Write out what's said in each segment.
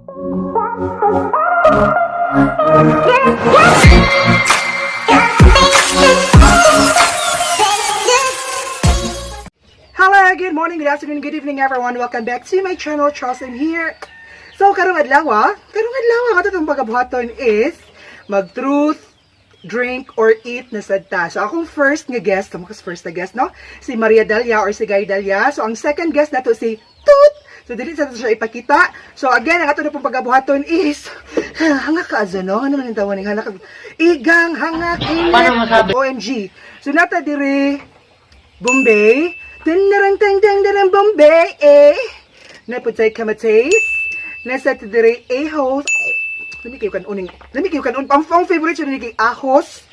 Hello, good morning, good afternoon, good evening everyone. Welcome back to my channel, Charleston here. So, karong adlaw nga itong pagkabuhaton is mag-truth, drink, or eat na sadta. So, akong first na guest, no? Si Maria Dalia or si Guy Dalia. So, ang second guest nato si Toot. So, dili sa siya ipakita. So, again, ang ato na pong pagkabuhaton is hangak ka azo, no? Ano man yung tawaning hangak? Igang hangak init. OMG. So, nata diri Bombay. Tinarang Bombay, eh. Naputay kamatis. Nasa tidiri ahos. Lami kayo kanunin. Ang favorite siya ni ahos.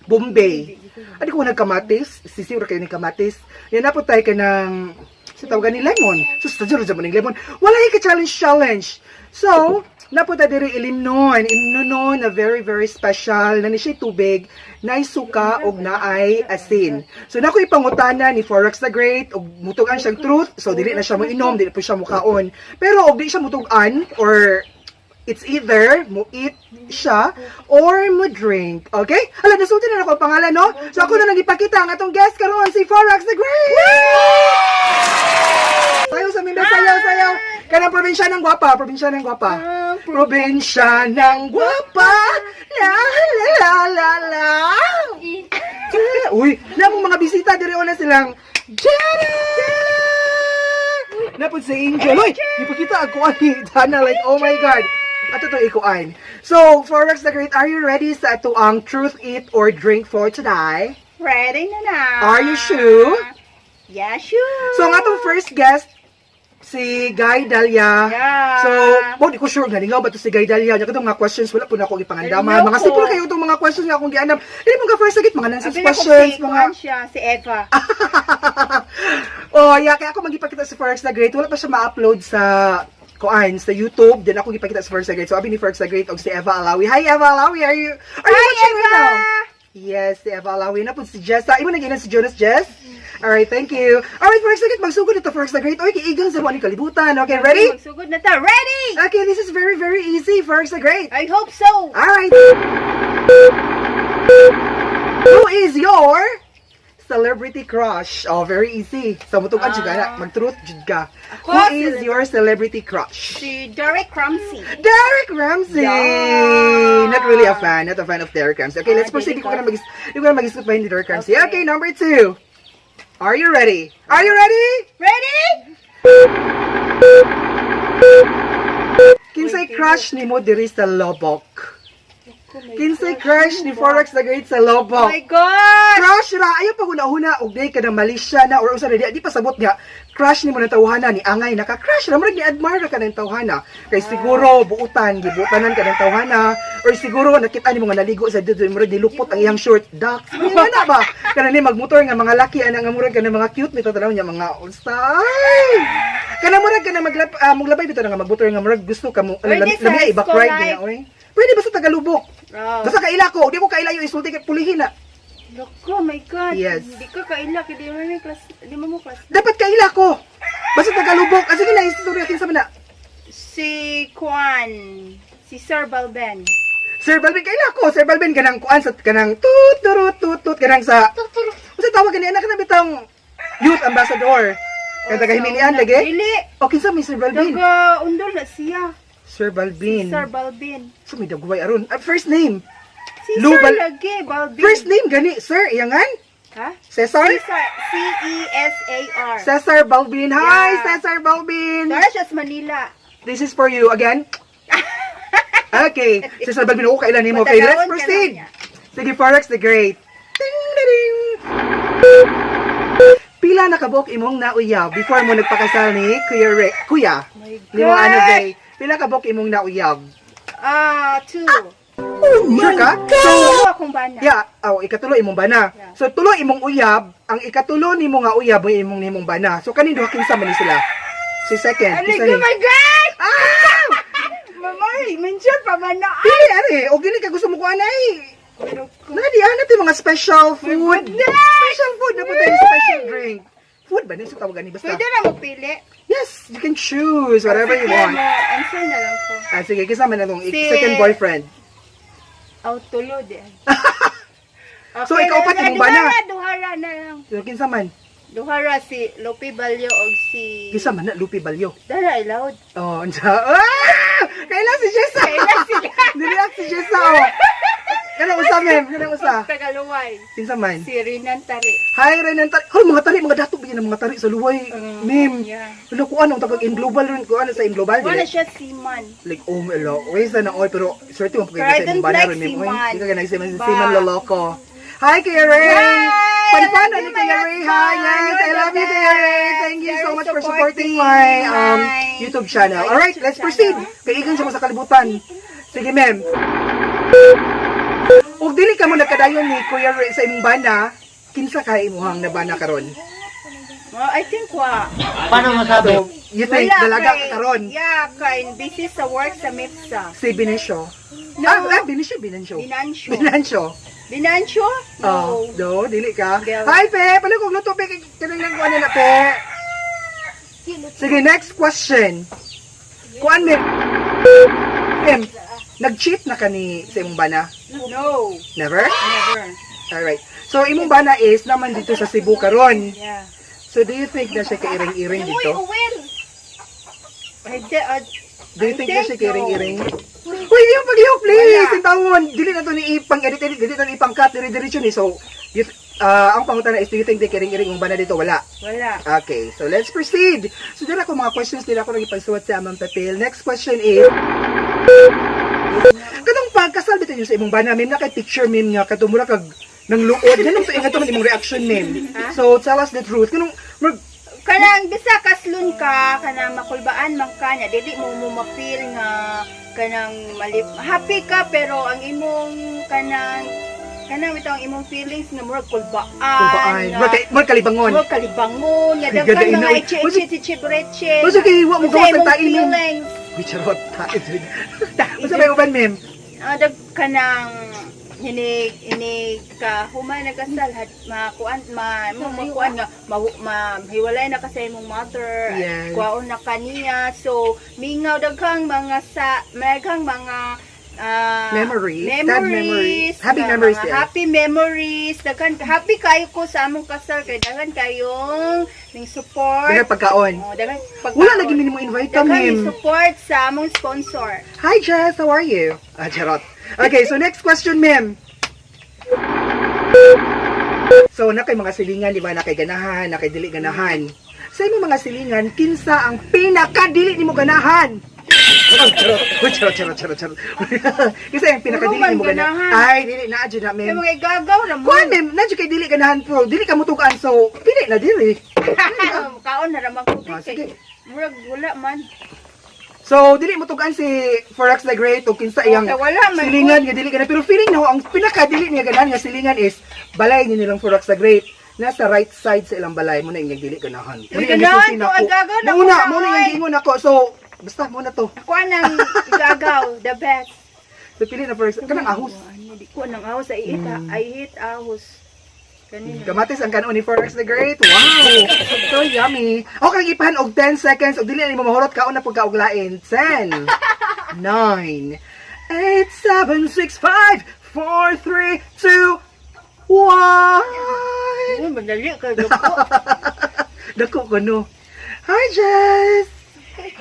Bombay. Adi ko nagkamatis. Sisira kayo ng kamatis. Yan naputay ka ng sa tawagan ni lemon. So, sa dyan mo ng lemon. Wala yung challenge. So, napunta diri Ilinon na very, very special. Na ni siya tubig, na suka, o na ay asin. So, naku ipangutana ni Forex the Great, o mutugan siyang truth. So, dili na siya mo inom, dili po siya mukaon. Pero, o di siya mutugan, or it's either mo eat siya or mo drink. Okay? Hala, nasulti na ako ang pangalan, no? So, ako na nagipakita ang atong guest karon si Forex the Great! Sayaw sa mimbe, sayaw. Kanang probinsya ng gwapa. Probinsya ng gwapa. La. Uy, namong mga bisita diri na silang Jada! Napod si Angel. Uy, ipakita ako ani Dana, like, oh my God. Ato to ikuan. So, Forex the Great, are you ready sa ato ang truth, eat, or drink for today? Ready na. Are you sure? Yeah, sure. So, ang atong first guest, si Guy Dalia. Yeah. So, di ko sure nga ba to si Guy Dalia. Nya katong mga questions wala po na akong ipangandaman. Hello Mga po. simple kayo itong mga questions nga akong gianam. Dili mo ka first agit mga nonsense Sabi na questions, ko mga siya, si Eva. oh, yeah, kaya ako magipakita sa Forex the Great. Wala pa siya ma-upload sa sa YouTube. Then ako gipakita sa Forex the Great. So, abi ni Forex the Great og si Eva Alawi. Hi Eva Alawi, are you watching Eva! right now? Yes, si Eva Alawi na po si Jessa. Imo nag si Jonas Jess. Alright, thank you. Alright, Forex the Great, magsugod ito Forex the Great. Okay, igang sa mga kalibutan. Okay, ready? Magsugod na ta. Ready! Okay, this is very, very easy, Forex the Great. I hope so. Alright. Who is your celebrity crush? Oh, very easy. Sa mutukan jud ka, mag-truth jud ka. Who is your celebrity crush? Si Derek Ramsey. Derek Ramsey! Yeah. Not really a fan. Not a fan of Derek Ramsey. Okay, let's proceed. Di ko na mag-isip pa hindi Derek Ramsey. Okay, number 2. Are you ready? Are you ready? Ready? Kinsay crush ni mo diri sa Lobok? Kinsay crush ni Forex the Great sa Oh Lobok? my God! Crush ra ayo pag una-una og day ka na Malaysia na or usa na di pa sabot nga crush nimo na tawhana ni angay naka-crush ra murag ni-admire ka ng tawhana kay siguro gibutanan ka ng tawhana or siguro nakita nimo nga naligo sa dito murag nilupot ang iyang short ducks ana ba kana ni magmotor nga mga laki ana nga murag kana mga cute nito tanaw niya mga all-star kana murag kana maglabay bitaw nga magmotor nga murag gusto ka mo Pwede sa lamia i-back school ride life. niya oy pwede ba sa Tagalubok basta kaila ko di ko kaila yung isulti kay pulihin na. Loko, my God. Yes. Hindi ka kaila. Di mo mo class. Dapat kaila ko. Basta Tagalubok. Kasi na istorya kin sa mana. Si Kwan. Si Sir Balben. Sir Balvin kaila ko. Sir Balvin kanang kuan sa kanang tut turut tut kanang sa. Unsa tawag kani anak na bitang youth ambassador. Kaya taga Himilian lagi. Dili. Okay sa Sir Balvin. Taga Undol na siya. Sir Balvin. Sir Balbin. So may dagway aron. First name. Si Lou Sir Bal- lagi, Balbin. First name gani Sir iyangan. Ha? Cesar? C-E-S-A-R. Cesar Balvin. Hi, Yeah. Cesar Balvin. Dara siya sa Manila. This is for you again. Okay. Cesar Balvin, ako kailan mo. Okay, let's Patawon ka proceed. lang niya. Sige, Forex the Great. Ding, ding. Pila nakabok imong nauyab before mo nagpakasal ni Kuya. My Ni mo God. ano day. Pila kabok imong nauyab? 2. Sure ka? So, Tulo akong bana. yeah, ikatulo imong bana. Yeah. So, tulo imong uyab, ang ikatulo nimo nga uyab ay imong bana. So, kanin duha kinsa man ni sila? Si second, Ano kinsa oh ni? my God! Ah! Mamay, mention pa ba na? Dili, are, o gini ka gusto mo ko anay. Nadi, ano ito yung mga special food? goodness! Special food, na po tayo special drink. Food ba? Nasa tawagan ni basta. Pwede na magpili. Yes, you can choose whatever you want. Answer na lang ko. Sige, kisama na itong Si- second boyfriend. Tulo din. So, ikaw pa, timong ba na? Duhara na lang. So, kinsa man? Duhara si Lopi Balyo o si... Kinsa man na, Lupi Balyo. Dara, loud. Oh, kailan si Jessa? Kailan sila? Nireact si Jessa, oh. Kanang usa, ma'am. Kanang usa. Tagaluway. Kinsa man? Si Rinan Tari. Hi, Renan Tari. Oh, mga tari, mga dato bigyan ng mga tari sa luway. Ma'am. Yeah. Wala ko anong tawag in global rin ko ano sa in global. Wala dili? siya siman. Like, oh, hello. Okay, sana oy, pero swerte mo Pero pagkakita I sa don't imong banner, like ma'am. Oy, siman. hindi ka nagsiman si Ba- Siman Loloko. Hi, Kuya Ray! Hi! Panipano I ni love you, Kuya my Ray. Hi, husband. yes, I You're love the you, Kuya Ray. best. Thank you so Very much for supporting supporting my my YouTube channel. my Alright, YouTube let's proceed. channel. Kaigan siya mo sa kalibutan. Sige, ma'am. Ug dili ka mo nagkadayon ni Kuya Ray sa imong bana, kinsa ka imuhang na bana karon? I think Paano masabi? So, you think dalaga ka karon? Yeah, kain busy sa work sa MIPSA. Si Benicio. No. Benicio. Binansyo. Benicio. Binansyo? Oh, No. dili ka. Del- Hi, Pe. Pala kong luto, Pe. Kanang lang kuha na, Pe. Sige, next question. Kuan, Mem. Mem, nag-cheat na ka ni sa imong bana? No. Never? Never. Alright. So, imong bana is naman dito sa Cebu karon. Yeah. So, do you think na siya kairing-iring dito? Do you think na siya kairing-iring? Uy, yung pag-ihok, please! Wala. Intawon! Dili na to ni ipang-edit, dili na ni ipang-cut, dire-diretso ni. So, ang pangutan na is, do you think na kairing-iring yung bana dito? Wala. Wala. Okay, so let's proceed. So, dila ko mga questions nila ako nagipagsuwat sa amang papel. Next question is, kanong pagkasal bitaw niyo sa imong bana, ma'am, na kay picture ma'am nga katumura kag nang luod. Ganun to ingat man imong reaction ma'am. So, tell us the truth. Kanong Kanang bisa kaslun ka, kanang makulbaan man ka nya, dili mo mapil nga kanang happy ka pero ang imong kanang bitaw ang imong feelings nga murag kulbaan. More kalibangon. Murag kalibangon, nga Ay, daghan gadain na, mga uy. ichi-ichi-breche. Basta kay wa mo gawas ng tain ma'am. feelings. Uy, charot. Basta may uban ma'am. Dag kanang hinig ka humay nagkasal makuan makuan nga mahiwalay na kasi imong mother Yes. kuwaon na kaniya so mingaw daghang mga Memories, sad memories. Happy memories, yeah. happy memories daghan happy kayo ko sa among kasal kay daghan kayong ning support Daghan pagkaon. daghan Wala lagi minimo invite ka daghan ma'am. support sa among sponsor. Hi Jess, how are you? Charot. Okay, so next question, ma'am. So, na kay mga silingan, di ba? Na kay ganahan, na kay dili ganahan. Sa imong mga silingan, kinsa ang pinaka-dili nimo ganahan? Charot. Kinsa ang pinaka-dili nimo ganahan? Ay, dili na adyo na, Kay ma'am. mga igagaw na mo. Kuan, ma'am, na kay dili ganahan, pro. Dili ka mutugaan, so, dili na, dili. Kaon na ramang Ah, sige. Murag wala man. So, dili mo tugaan si Forex the Great o kinsa iyang Okay, wala man. silingan nga dili ganahan. Pero feeling na ang pinaka-dili niya ganahan nga silingan is balay ni nilang Forex the Great. Nasa right side sa ilang balay mo na yung dili ganahan. Dili ganahan to, ang gagaw na Muna ko, yung ay. gingon ako. So, basta muna to. Kuha ng igagaw, the best. So, pili na Forex. Kanang ahos. Hindi ko nang ahos sa iita. I hate ahos. Kanina. Kamatis ang kanon ni Forex the Great. Wow! So yummy. Okay, ipahan og 10 seconds. Og dili na mo mahurot kaon na pagkauglain. 10, 9, 8, 7, 6, 5, 4, 3, 2, 1. Madali ka, dako. Dako ko no. Hi, Jess!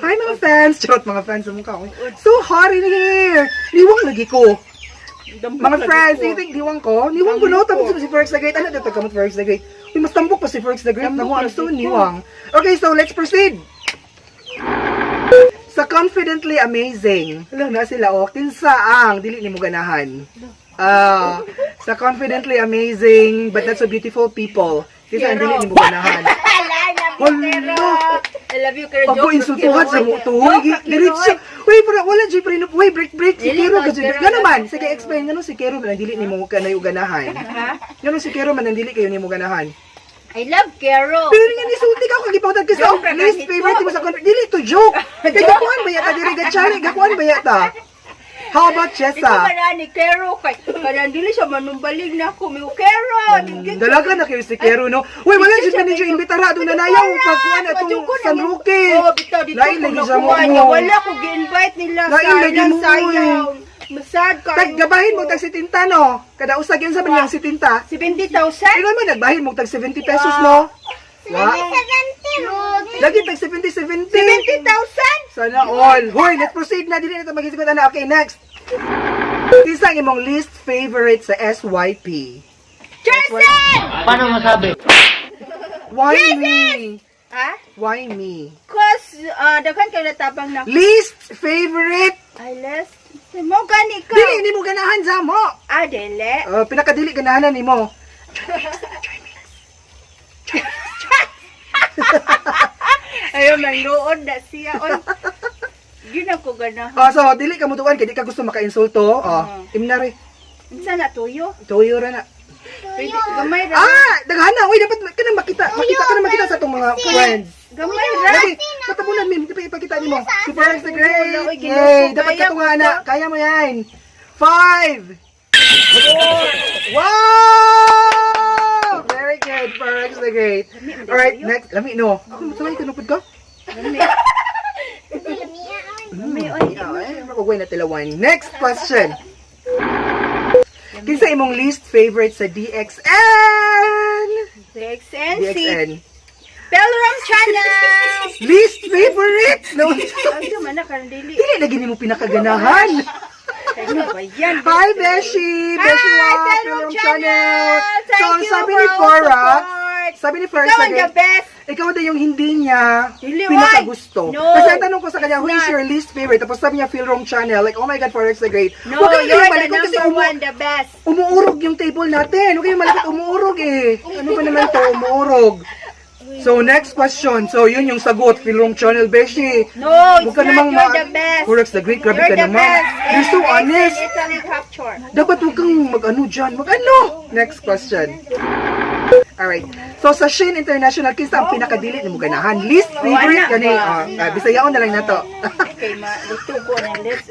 Hi, mga fans! Charot, mga fans sa mukha ko. So hot in here! Liwang lagi ko. Mga friends, you think diwang ko? Niwang ko no, tapos si Forex the Great. Ano dito kamot Forex the Great? Uy, mas tambok pa si Forex the Great. Naku, I'm so niwang. Okay, so let's proceed. Sa confidently amazing. Hello na sila, oh. Kinsa ang dili ni mo ganahan. Sa confidently amazing, but not so beautiful people. Kinsa ang dili ni mo ganahan. I love you, Kero. Pag ko insultuhan sa mo to, diretso. Uy, wala dyan pa rin. Uy, break. Si Kero kasi. Gano'n man, sige, explain. Gano'n si Kero man ang dili ni mo kanayo ganahan. Ha? Gano'n si Kero man ang dili kayo ni mo ganahan. I love Kero. Pero nga nisulti ka, kagipawtag ka sa Joke ra least kasi favorite to. mo sa country. Dili to joke. Kaya gakuan ba yata, dili gachari, gakuan ba yata. How about Ikaw Chessa? man ni Kero kay kanang dili siya manumbalig na ako mi Kero. Dalaga na kayo si Kero, no? Uy, wala si Manisyo imbitara doon na nayaw. Pagkuhan na itong San Roque. Oh, bitaw dito Lain lagi sa mo. Wala ko gi-invite nila. Lain lagi mo, sayang. Masad ka. Gabahin mo tag 70, no? Kada usag yun sa niyang 70. 70,000? Ikaw mo nagbahin mo tag 70 pesos, no? Wa? 70. Lagi tag 70. 70,000? Sana all. Hoy, let's proceed na. Dili na ito magisigot na. Okay, next. Isa ang imong least favorite sa SYP. Jason! Paano masabi? Why me? Ha? Why me? Cause, daghan kayo natabang na. Least favorite? Ay, les. Mo gani ka. Dili, hindi mo ganahan sa mo. Dili. Pinakadili ganahanan ni mo. Ayun, nangluod na siya. Oy, di na ko ganahan. So, dili ka mutuan kay di ka gusto maka-insulto. Imnari. Unsa na tuyo? Tuyo ra na. Pwede, gamay ra. Daghana. Uy, dapat ka na makita. Makita ka na makita sa itong mga friends. Gamay ra. Lagi, matabunan, Mim. Di pa ipakita ni mo. Super Extra Uy, Great. ginuso. Yay! Dapat Kaya ka mo na. to. Kaya mo yan. 5. 4. Wow! Very good. Super Extra Great. Alright, next. Lami, no. Ako, masaway ka nupod ka? Gamay. Gamay, oy. Makugway na tilawan. Next question. Kinsa imong least favorite sa DXN? DXNC. Pelram Channel. Least favorite? No. Ay, man na kan dili. Dili lagi nimo pinakaganahan. Ano ba yan? Hi, Beshi! Beshi Hi, Wa, Pelram Pelram Channel. So, Thank you sabi for ni all Forax, support. sabi ni Forax, Ikaw ang the best. ikaw daw yung hindi niya Dili, pinakagusto. why? No. Kasi ang tanong ko sa kanya, who is Not. your least favorite? Tapos sabi niya, Philrom Channel. Like, oh my God, Forex the Great. No, Huwag kayong you're the malikot kasi number one, the best. umuurog yung table natin. Huwag kayong malikot, umuurog eh. Ano ba naman to, umuurog? So, next question. So, yun yung sagot, Philrom Channel, Beshi. No, Huwag it's ka not. namang You're the best. Forex the Great, grabe You're ka the naman. best. You're so honest. It's a capture. Dapat huwag kang mag-ano dyan. Mag-ano? Next question. Alright. So, sa Shein International, kinsa ang pinakadili ni mo ganahan? Least favorite wala gani. ba? Bisayaon na lang na to. Okay, luto ko ng lips.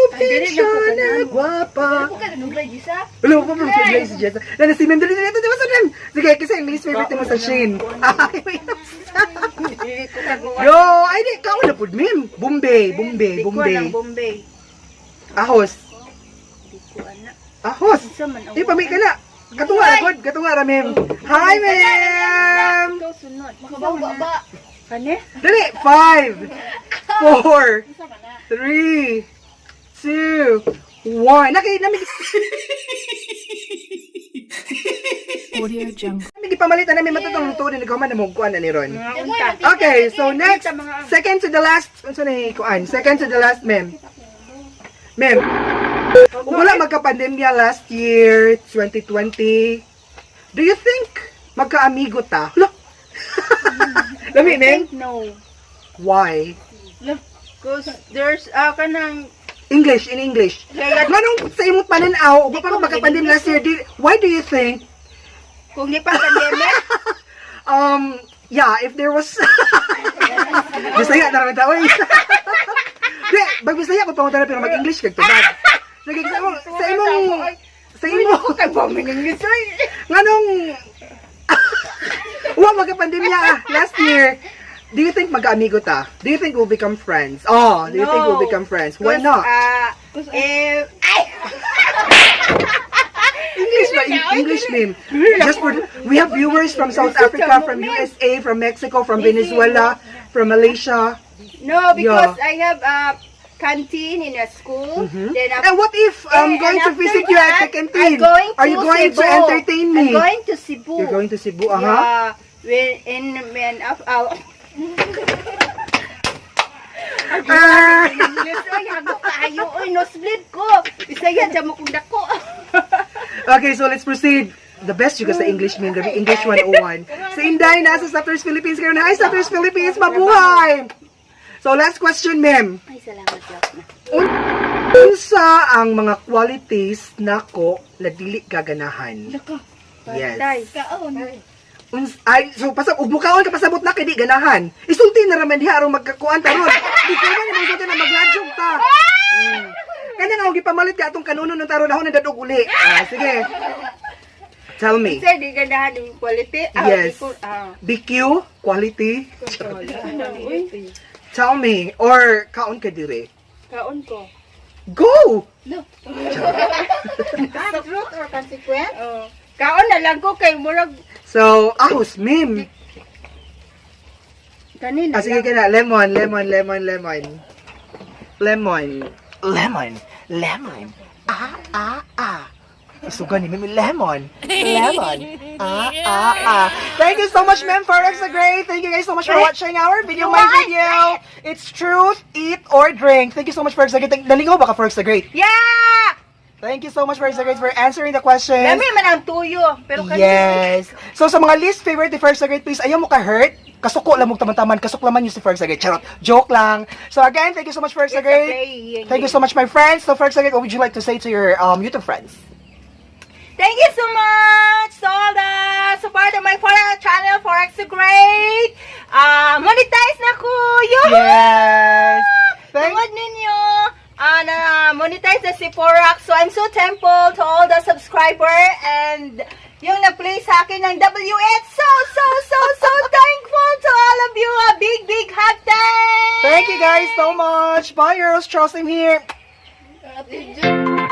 Professional, guwapa. Ako ka, anong grade isa? Wala mo pa professional si Jessa. Lala, si Mem, dali dito, di ba sa Mem? Sige, kasi ang least favorite mo sa Shein. Ay, wait. Hindi ko kagawa. Yo, ay di, kao na po, Mem. Bombay, Bombay, Di ko Bombay. ng Bombay. Ahos. Di ko anak. Ahos. Isa man ang Di, pamay ka na. Katunga ra, God. Katunga ra, Mem. Hi, Mem. Ikaw sunod. Makabawa ba? Kane? Dali, 5, 4, 3, 2, 1. Namig ipamalitan namin matutong luto din ikaw man na mong na ni Ron. Mga unta. Okay, so next, second to the last, ano ni kuan? Second to the last, Mem. Mem, wala magka-pandemya last year, 2020. Do you think magka-amigo ta? Hala. Lami, Mem? No. Why? Because there's, kanang, English, in English. Kaya- Manong sa imong pananaw, ug pa magka-pandemya last year, why do you think kung di pa pandemic, yeah, if there was Bisaya na naman tao. Di, Bisaya ko pangunta na pero mag-English kag tubag. Sige, sa imong kay Bomining Gisoy. nganong wa magka-pandemya last year. Do you think mag-amigo ta? Do you think we'll become friends? Oh, do you think we'll become friends? Why not? If, English ba? English name. Just for we have viewers from South Africa, from USA, from Mexico, from Venezuela, from Malaysia. no, because Yeah. I have a canteen in a school. Then And what if I'm going to visit you at the canteen? Are you going to entertain me? I'm going to Cebu. You're going to Cebu, Yeah. Okay, so let's proceed. The best juga sa English name, gabi English 101. Sa Inday, nasa Satters Philippines karon. Hi, Satters Philippines, mabuhay! So, last question, ma'am. Ay, salamat lang. Unsa ang mga qualities nako na dili gaganahan? Yes. Ay, so pasab ug mukaon ka pasabot na kay di ganahan. Isulti na raman diha aron magkakuan taron. Di ko man mo na magladyog ta. pamalit ka atong kanuno ng taro dahon na dadog uli. Sige. Tell me. Kasi di ganahan yung quality. Yes. BQ, quality. Tell me. Or kaon ka dire. Kaon ko. Go! No. Truth or consequence? Kaon na lang ko kay murag So, ahos, mim. kanina. Sige ka na. Lemon. Isugan ni Mimi lemon. Thank you so much, ma'am, for Extra Great. Thank you guys so much for watching our video. My video. It's truth, eat, or drink. Thank you so much for Extra Great. Nalingaw ba ka for Extra Great? Yeah! Thank you so much for Extra Great for answering the questions. Dami man ang tuyo. Pero kanina. Yes. So sa mga least favorite ni First Grade, please, ayaw mo ka-hurt. Kasuko lang mo taman-taman. Kasuklaman yung si First Grade. Charot. Joke lang. So again, thank you so much, First Grade. Thank you so much, my friends. So First Grade, what would you like to say to your YouTube friends? Thank you so much to all the support of my channel Forex Great. Monetize na ko. Yes. Tungod ninyo. Na-monetize na si Forex. So I'm so thankful to all the subscriber and yung nag-play sa akin ng W8. So thankful to all of you. A big hug thanks. Thank you guys so much. Bye, girls. Charles, I'm here. Ate Jen.